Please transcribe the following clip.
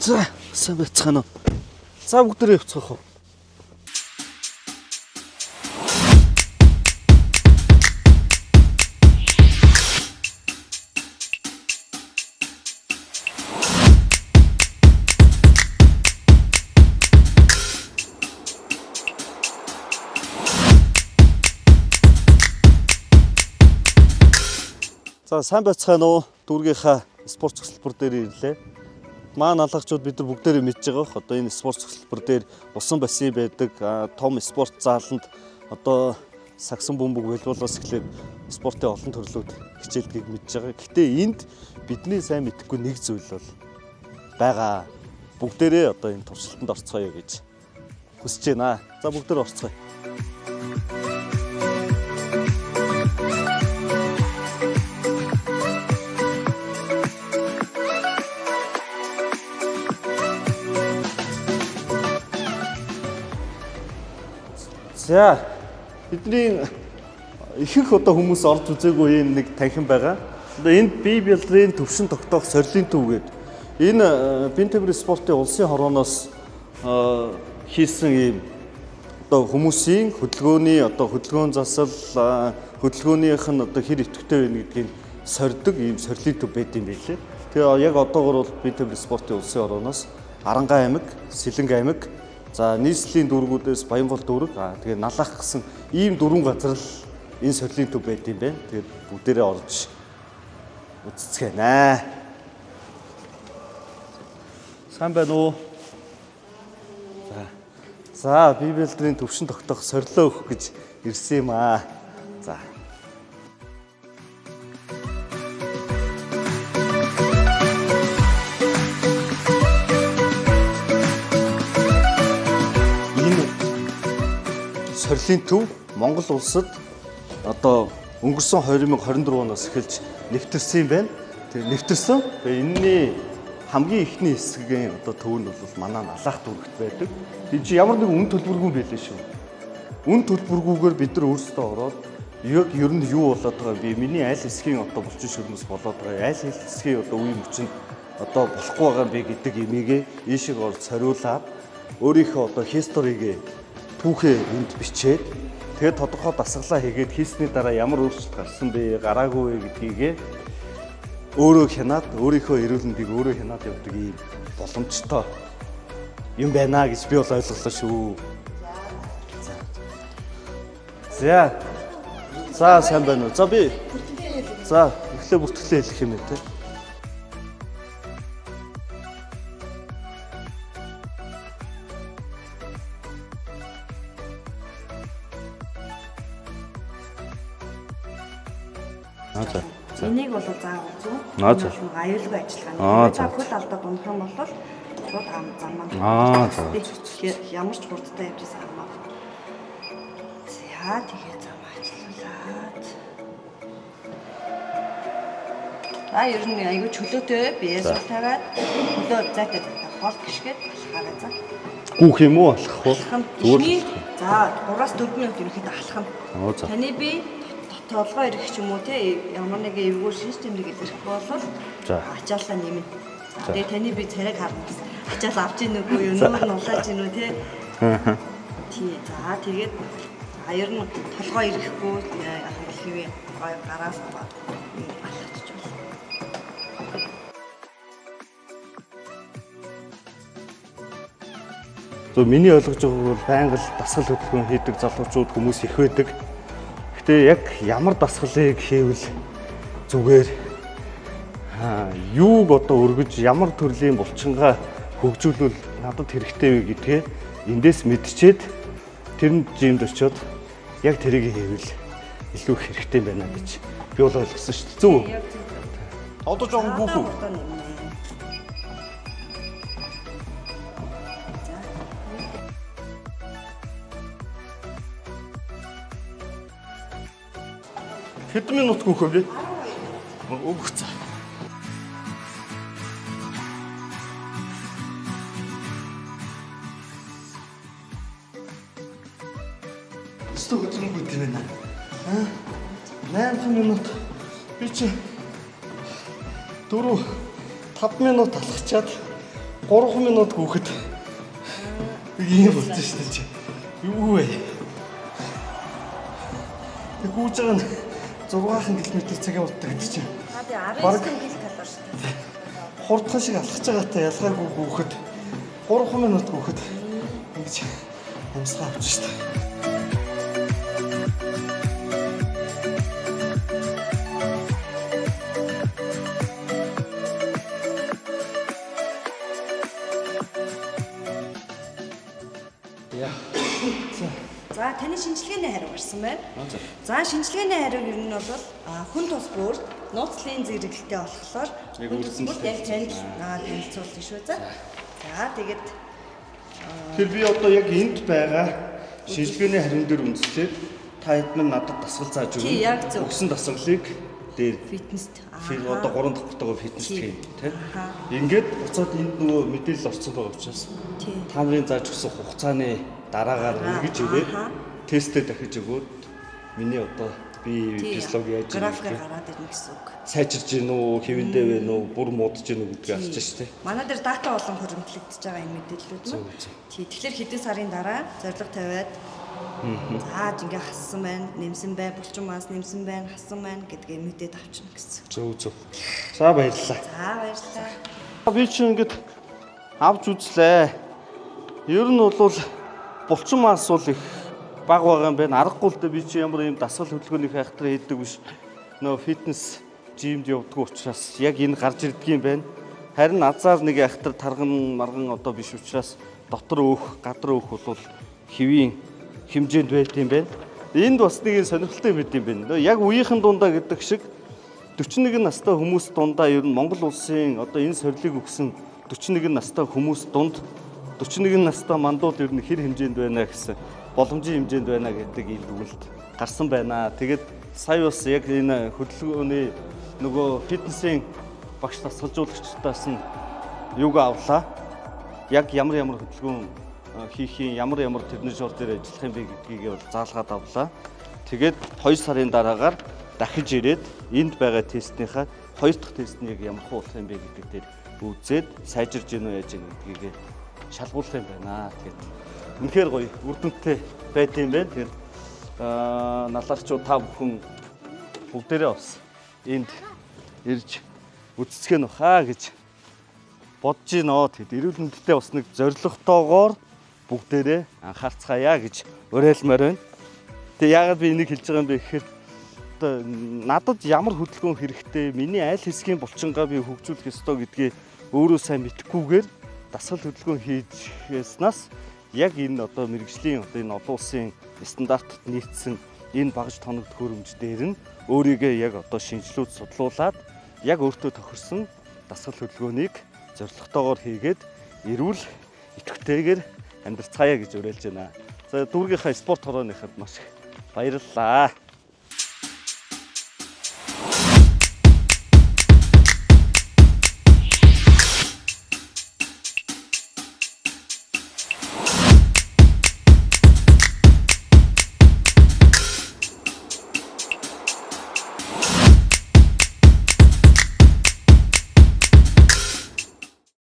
За, сайн байцгаана уу? За, бүгдээрээ явцгаах уу? За, сайн байцгаана уу? Дүүргийнхаа спорт цогцлбор дээр ирлээ. Маань алгачуд бид нар бүгдээрээ мэдж байгаа бох. Одоо энэ спорт цогцлбор дээр усан бассейн байдаг, том спорт зааланд одоо сагсан бөмбөг волейболоос эхлээд спортын олон төрлүүд хичээлдгийг мэдж байгаа. Гэтэ энд бидний сайн мэдэхгүй нэг зүйл бол байгаа. Бүгдээрээ одоо энэ туршилтанд орцгоё гэж хүсэж байна. За, бүгдээр орцгоё. За, бидний ихэнх одоо хүмүүс орж үзээгүй ийм нэг танхим байгаа. Одоо энд бие бялрын төвшин тогтоох сорилын төв гээд энэ Бентебер спортын улсын хорооноос хийсэн ийм одоо хүмүүсийн хөдөлгөөний одоо хөдөлгөөн засал хөдөлгөөнийх нь одоо хэр идэвхтэй байна гэдгийг сордог ийм сорилын төв байд юм билээ. Тэгээ яг одоогор бол Бентебер спортын улсын хорооноос Аранга аймаг, Сэлэнг аймаг, за нийслэлийн дүүргүүдээс Баянгол дүүрэг, тэгээ Налах гэсэн ийм дөрвөн газар л энэ сорилын төв байд юм байна. Тэгээд бүгдээрээ орж үзцгээнэ. Сайн байна уу? За. За, бие бэлдрийн төвшин тогтоох сорилоо өгөх гэж ирсэн юм аа. За. Энэ сорилын төв Монгол улсад одоо өнгөрсөн 2024 оноос эхэлж нэвтэрсэн юм байна. Тэгээ нэвтэрсэн. Тэгээ энэний хамгийн эхний хэсгийн одоо төв нь бол манай Налах дүүрэгт байдаг. Энд чи ямар нэгэн үн төлбөргүй юм байлээ шүү. Үн төлбөргүйгээр бид нар өөрсдөө ороод яг ер нь юу болоод байгаа юм бэ? Миний аль хэсгийн одоо булчин шөрмөс болоод байгаа, аль хэсгийн одоо үе мөчөнд одоо болохгүй байгаа юм бэ гэдэг имигээ ийшээ орж сориулаад өөрийнхөө одоо history-гээ түүхээ энд бичээд тэгээд тодорхой дасгалаа хийгээд хийсний дараа ямар өөрчлөлт гарсан бэ, гараагүй вэ гэдгийгээ өөрөө хянаад өөрийнхөө эрүүл мэндийг өөрөө хянаад явдаг ийм боломжтой юм байна гэж би бол ойлголоо шүү. За. За. За, сайн байна уу? За, би За, эхлээ бүртгэлээ хэлэх юм байна те. Аа, за. Энийг бол заавал зүү. Аа, за. Аюулгүй ажиллагаа. Аа, за. Та хөл алдаад унах юм бол шууд зам маань. Аа, за. Тэгэхээр ямар ч хурдтай явж байсан хамаагүй. За, тэгээ зам ажиллуулаад. За, ер нь аюул чөлөөтэй бие сул тавиад хөлөө зайтай зайтай хоол гიშгээд алхаарай за. Гүүх юм уу, алхах уу? Алхам. Зүгээр Эхний за 3-4 минут ерөнхийдөө алхам. Аа, за. Таны бие толгой ирэх ч юм уу те ямар нэгэн эвгүй шинж тэмдэг илэрхгүй бол За. ачааллаа нэмнэ. За. Тэгээ таны бие царайг харна бас. Ачаал авч ийн үгүй юу, нүүр нь улааж ийн үү те. Тий. За, тэгээд за ер нь толгой ирэхгүй хэвээ гой гараас алхаж байна. Зөв миний ойлгож байгааг бол байнга л дасгал хөдөлгөөн хийдэг залуучууд хүмүүс их байдаг. Гэтэ яг ямар дасгалыг хийвэл зүгээр юуг одоо өргөж ямар төрлийн булчингаа хөгжүүлвэл надад хэрэгтэй вэ гэдгээ эндээс мэдчихэд тэр нь жимд очиод яг тэрийг хийвэл илүү их хэрэгтэй юм байна гэж би бол ойлгосон шүү дээ. Зөв үү? Яг зөв. Одоо жоохон гүүх үү? Одоо нэмнэ. Хэдэн минут гүүх вэ би? Өгөх за. Өстө хөдөлгөөнгүй юм байна. Аа? 8 минут. Би чи 4 5 минут алхачаад 3 минут гүхэд ийм болсон шүү дээ чи. Юу вэ? Тэг гүйж байгаа нь 6 км цагийн удаа гэдэг чинь. Аа тий Бараг- 19 кил калори шүү дээ. Хурдхан шиг алхаж байгаатай ялгаагүй гүхэд 3 минут гүхэд ингэж амьсгаа авч шүү дээ. Яа. За таны шинжилгээний хариу гарсан байна. За шинжилгээний хариу ер нь бол хүн тус бүр нууцлын зэрэглэлтэй болохоор Яг хүн тус үрдэн бүрт яг танил танилцуулна шүү за. За тэгээд Тэгэхээр би одоо яг энд байгаа шинжилгээний хариун дээр үндэслээд та хэд минь надад дасгал зааж Тий, яг зөв. Өгсөн дасгалыг дээр фитнест фи одоо 3 дахь бутаагаа фитнес Тий. хий тий. Аха. Ингээд буцаад энд нөгөө мэдээлэл орсон байгаа учраас Тий. та нарын зааж өгсөн хугацааны дараагаар Аха. эргэж ирээд Аха. тестээ дахиж өгөөд миний одоо би Тий, физиологи яаж график юм гараад ирнэ гэсэн үг. сайжирж гин үү, хэвэндээ вэ нүү, бүр муудаж гин үү гэдгийг харж шээ тий. Манай дээр дата болон хуримтлагдж байгаа энэ мэдээллүүд Зөв, маань. зөв. Тий, тэгэхээр хэдэн сарын дараа зорилго тавиад за ингээ хассан байна, нэмсэн байна, булчин мас нэмсэн байна, хассан байна гэдгээ мэдээд авчна гэсэн. Зөв зөв. За баярлалаа. За баярлалаа. Би чинь ингээд авч үзлээ. Ер нь бол булчин мас бол их баг байгаа юм байна. Аргагүй л дээ би чи ямар юм дасгал хөдөлгөөний хайхтар хийдэг биш. Нөө фитнес жимд явдггүй учраас яг энэ гарч ирдэг юм байна. Харин азар нэг айхтар тарган марган одоо биш учраас дотор өөх, гадар өөх бол хэвийн хэмжээнд байт юм байна. Энд бас нэг юм сонирхолтой юм байт юм байна. Нөө яг үеийнхэн дундаа гэдэг шиг 41 настай хүмүүс дундаа ер нь Монгол улсын одоо энэ сорилыг өгсөн 41 настай хүмүүс дунд 41 настай мандуул ер нь хэр хэмжээнд байна гэсэн боломжийн хэмжээнд байна гэдэг ийм дүгнэлт гарсан байна. Тэгээд сая бас яг энэ хөдөлгөөний нөгөө фитнесийн багш дасгалжуулагчдаас нь юуг авлаа. Яг ямар ямар хөдөлгөөн хийх юм, ямар ямар тренажер дээр ажиллах юм бэ гэдгийг бол заалгаад авлаа. Тэгээд 2 сарын дараагаар дахиж ирээд энд байгаа тестнийхээ хоёр дахь тестнийг ямар хуу болох юм бэ гэдэг дээр үзээд сайжирж гинүү яаж гин гэдгийг шалгуулах юм байна. Тэгээд үнэхээр гоё үр дүнтэй байт юм байна. Тэгээд налаарчуу та бүхэн бүгдээрээ бас энд ирж үзцгэн баха гэж бодож гинөө. Тэгэд эрүүл мэндтэй бас нэг зоригтойгоор бүгдээрээ анхаарцгаая гэж уриалмаар байна. Тэгээ яагаад би энийг хэлж байгаа юм бэ гэхээр одоо надад ямар хөдөлгөөн хэрэгтэй, миний аль хэсгийн булчингаа би хөгжүүлэх ёстой гэдгийг өөрөө сайн мэдэхгүйгээр дасгал хөдөлгөөн хийжсэнаас яг энэ одоо мэрэгжлийн одоо энэ олон улсын стандартад нийцсэн энэ багаж тоног төхөөрөмж дээр нь өөрийгөө яг одоо шинжилүүд судлуулад яг өөртөө тохирсон дасгал хөдөлгөөнийг зорилготойгоор хийгээд эрүүл идэвхтэйгээр амьдарцгаая гэж уриалж байна. За дүүргийнхаа спорт хорооныхад маш их баярлалаа.